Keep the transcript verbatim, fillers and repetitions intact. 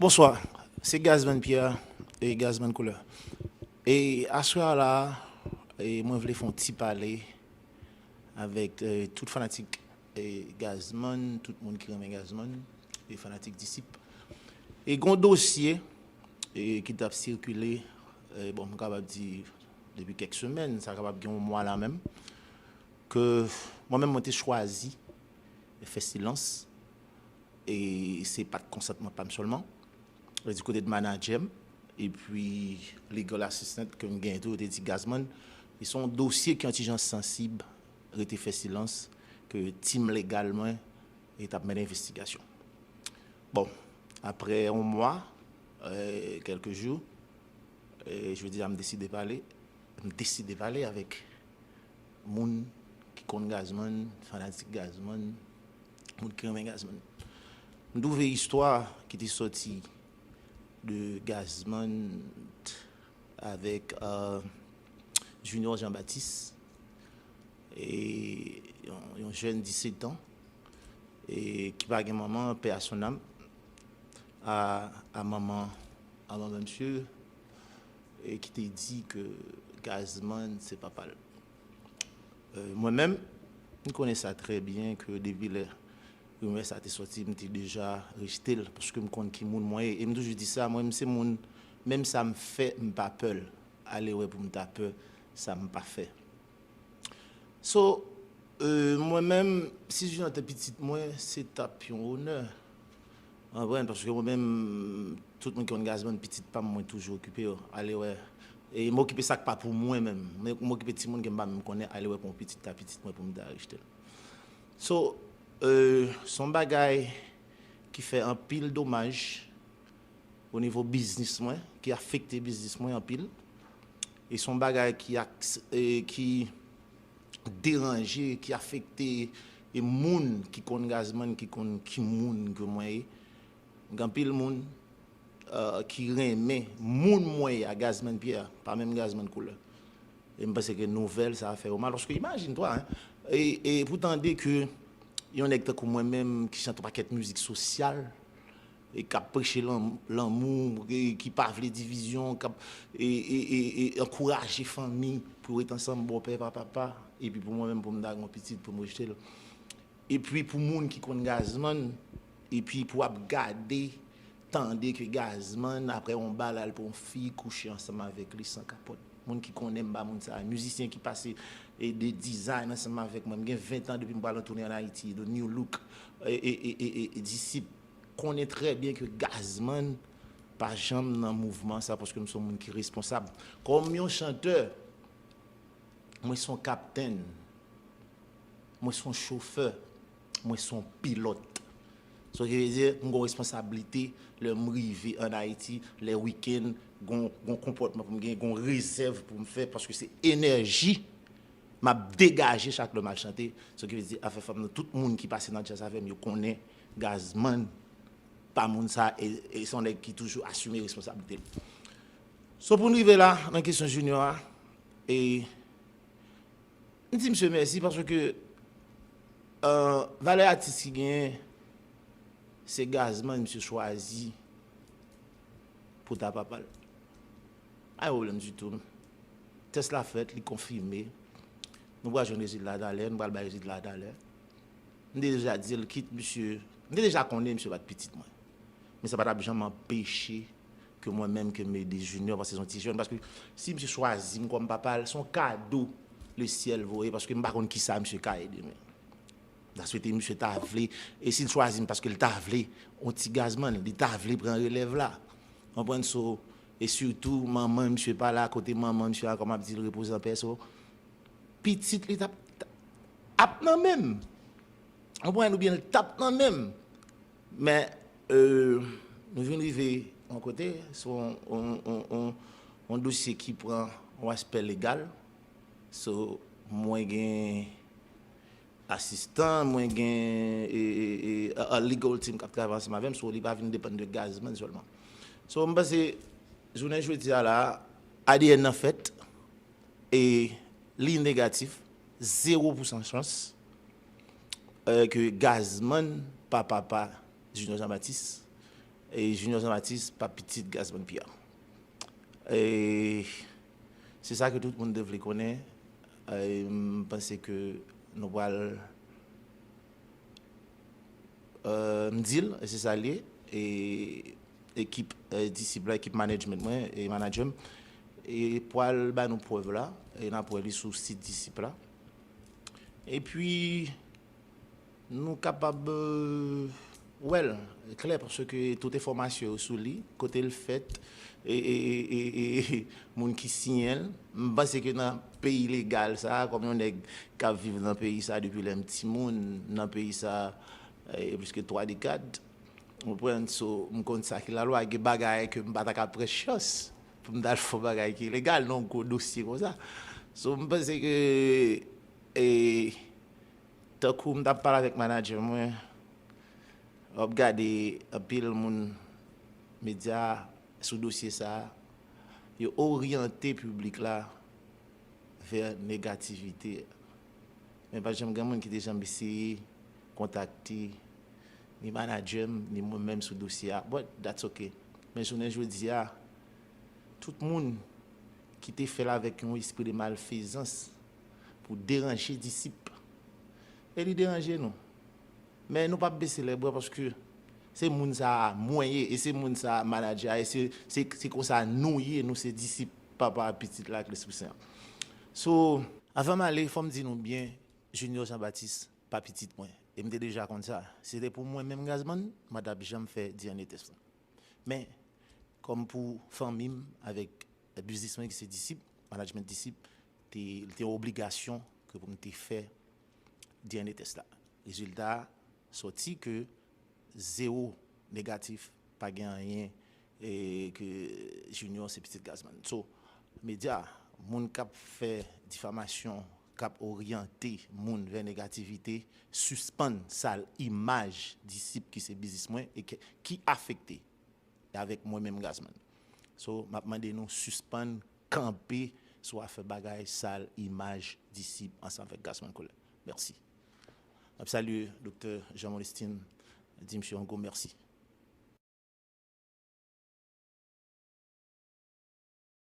Bonswa, se Gazman Pierre e Gazman Koulè. E aswè a la, e mwen vle fè yon ti pale avèk e, tout fanatik e, Gazman, tout moun ki renmen Gazman, e fanatik Disip. E gon dosye e, ki t ap sikile, e, bon, m kapab di depi kèk semèn, sa kapab gen yon mwa la menm, ke mwen menm mwen te chwazi fè silans, e se pa t konsantman pa m sèlman, e di kote de manadjè m, epi legal assistant ke m genyen tou, yo te di Gazman, e se yon dosye ki yon ti jan sansib, rete fè silans, ke tim legal mwen e t ap mennen envestigasyon. Bon, apre yon mwa, e, kèlke jou, e, jodi a m deside pale, m deside pale avèk moun ki konn Gazman, fanatik Gazman, moun ki renmen Gazman. M twouve istwa ki te sòti de Gazman avèk e, Junior Jean Baptiste, e yon, yon jèn disèt an, e ki pa gen manman, paix à son âme, a, a manman, a manman misye, e ki te di ke Gazman se papa l. E, mwen menm, m konnen sa trè byen ke depi lè rimè sa te sòti, m te deja rejte l, paske m konn ki moun mwen ye. E m toujou di sa, mwen, m se moun, menm sa m fè, m pa pè l. Ale wè pou m ta pè sa m pa fè. So, e, mwen menm, si Junior te pitit mwen, se t ap yon onè. Ou konprann? Paske mwen menm, tout moun ki konn Gazman, pitit pa m, mwen toujou okipe yo. Ale wè. E m okipe sa k pa pou mwen menm. Mwen, m okipe timoun ke m pa menm konnen, ale wè pou yon pitit ta pitit mwen pou m ta rejte l. So, e, se yon bagay ki fè anpil domaj o nivo biznis mwen, ki afekte biznis mwen anpil. E se yon bagay ki, aks- e, ki deranje, ki afekte e moun ki konn Gazman, ki konn ki moun ke mwen ye. Gen anpil moun e, ki renmen moun mwen ye a, Gazman Pierre, pa menm Gazman Koulè. E m panse ke nouvèl sa a fè yo mal. Paske imajine twa, hein, e, e pou tande ke yon nèg tankou mwen menm ki chante yon pakèt mizik sosyal, e k ap preche lan- lanmou, e ki pa vle divizyon, k ap e, e, e, e ankouraje fanmi pou yo ret ansanm, bòpè, pa papa, epi pou mwen menm, pou m ta gen yon pitit, pou m rejte l. Epi pou moun ki konn Gazman, epi pou ap gade, tande ke Gazman, apre yon bal, al pran yon fi, kouche ansanm avèk li san kapòt. Moun ki konnen m ba moun sa, mizisyen ki pase e de design ansanm avèk mwen. M gen ven tan depi m pral an toune ann Ayiti, The New Look, e, e, e, e, e, e Disip konnen trè byen ke Gazman pa janm nan mouvman sa, paske m se yon moun ki responsab. Kòm yon chantè, mwen se yon kaptenn, mwen se yon chofè, mwen se yon pilòt. Sa ki vle di, m gen yon responsablite lè m rive ann Ayiti, lè wikenn, gon, gon konpòtman pou m gen, gon rezèv pou m fè, paske se enèji m ap degaje chak lè m al chante. Sa ki vle di, afè fanm nan, tout moun ki pase nan djaz avè m, yo konnen Gazman pa moun sa, e, e se yon nèg ki toujou asime responsablite l. So, pou n rive la, nan kesyon Junior a, e m di misye mèsi paske, e, valè atis ki genyen, se Gazman misye chwazi pou ta papa l. Pa gen pwoblèm ditou. Tès la fèt, li konfime. Nou pral jwenn rezilta talè, nou pral bay rezilta talè. M te deja di l, kit misye, m te deja konnen misye pa t pitit mwen. Men sa pa t ap janm anpeche ke mwen menm ke m ede Junior, paske se yon ti jèn. Paske si misye chwazi m kòm papa l, se yon kado lesyèl voye, paske m pa konn kisa misye ka ye demen. M ta swete misye ta vle, e si l chwazi m paske l ta vle, yon ti Gazman, li ta vle pran relèv la. Konprann? So, e sitou, manman misye pa la, kote manman misye a, kòm ap di l, repoze an pè, so, pitit li t ap, t ap nan men m. Konprann? Oubyen l t ap nan men m. Men, e, nou vin rive yon kote, se yon, yon, yon, yon, yon dosye ki pran yon aspè legal. So, mwen gen asistan, mwen gen e, e, e, a, a legal team k ap travay ansanm avè m, so li pa vin depann de Gazman sèlman. So, m panse, jounen jodi a la, A D N nan fèt, e li negatif, zewo pousan chans, e, ke Gazman pa papa Junior Jean Baptiste, E Junior Jean Baptiste pa pitit Gazman Pierre. E se sa ke tout moun te vle konnen. E m panse ke nou pral euh, m di l, e se sa l ye. E ekip euh, disip la, ekip management mwen e manager m, e pral ba nou prèv la, e n ap wè li sou sit disip la. Epi nou kapab euh, wè l klè, paske tout enfòmasyon yo sou li, kote l fèt, e, e, e, e, e moun ki siyen l. M panse ke nan peyi legal sa, kòm yon nèg k ap viv nan peyi sa depi lè m timoun, nan peyi sa e plis ke twa dekad, ou konprann? So, m konn sa ki lalwa, gen bagay ke m pa ta ka pran chans pou m t al fè yon bagay ki ilegal nan yon gwo dosye konsa. So, m panse ke e, tankou m t ap pale avèk manager mwen, w ap gade anpil moun medya sou dosye sa, yo oryante piblik la vè negativite. Men pa t janm gen moun ki te janm eseye kontakte ni manager m, ni mwen menm sou dosye a. But that's okay. Men jounen jodi a, tout moun ki te fè l avèk yon espri de malfezans pou deranje disip, e li deranje nou. Men nou p ap bese lèbra paske se moun sa a mwen ye, e se moun sa a manager a, e se, se, se konsa nou ye, nou se disip Papa a, Pitit la ak Lespri Sen an. So, avan m ale, fò m di nou byen, Junior Jean Baptiste pa pitit mwen. E m te deja konn sa. Si se te pou mwen menm Gazman, m pa t ap janm fè D N A test la. Men, kòm pou fanmi m avèk biznis mwen ki se disip, management disip, te, li te yon obligasyon ke pou m te fè D N A test la. Rezilta a sòti ke zewo negatif, pa gen anyen e ke Junior se pitit Gazman. So, medya, moun k ap fè difamasyon, k ap oryante moun vè negativite, sispann sal imaj disip ki se biznis mwen e ke, ki afekte avèk mwen menm Gazman. So, m ap mande nou sispann kanpe sou afè bagay sal imaj disip ansanm avèk Gazman Colette. Mèsi. M ap salye Doktè Jean Molestin, di misye yon gwo mèsi.